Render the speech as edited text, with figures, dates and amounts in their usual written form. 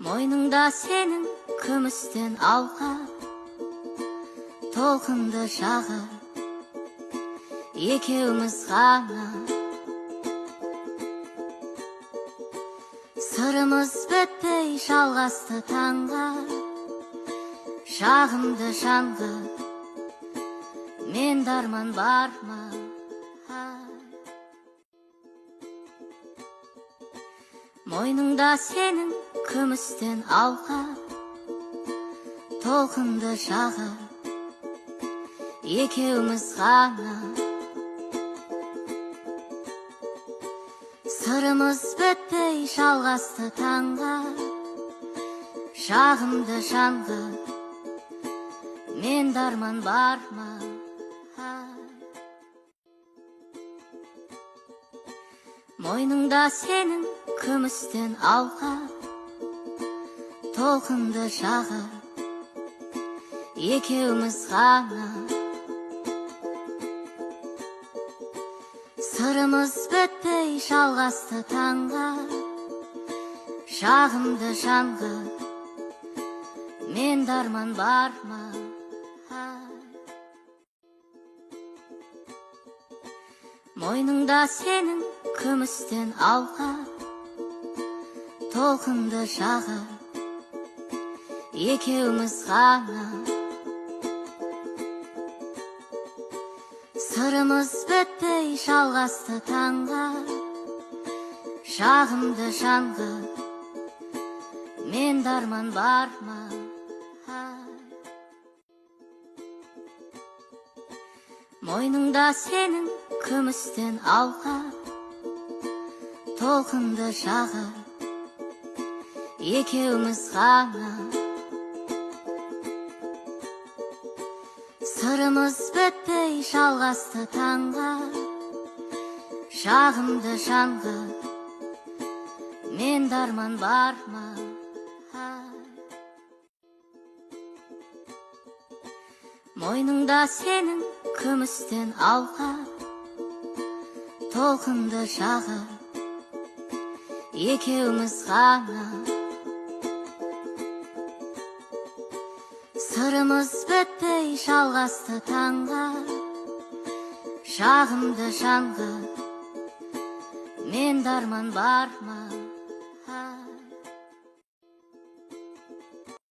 Мойныңда сенің күмістен алқа, толқынды жағы, екеуміз ғана. Сырымыз бітпей жалғасты таңға, жағымды жанға, мен дарман бар ма? Мойныңда сенің күмістен алқа, толқынды жағы, екеуміз ғана. Сырымыз бітпей жалғасты таңға, жағымды жанға, мен дарман бар ма? Мойныңда сенің күмістен алқа, толқынды жағы, екеуміз ғана. Сырымыз бітпей жалғасты таңға, жағымды жанға, мен дарман бар ма? Мойныңда сенің күмістен алқа, толқынды жағы, екеуміз ғана. Сырымыз бітпей жалғасты таңға, жағымды жанға, мен дарман бар ма? Мойныңда сенің күмістен алқа, толқынды жағы, екеуміз ғана. Сырымыз бітпей жалғасты таңға, жағымды жанға, мен дарман бар ма? Мойныңда сенің күмістен алқа, толқынды жағы, екеуміз ғана. Сырымыз бітпей жалғасты таңға, жағымды жанға, мен дарман бар ма?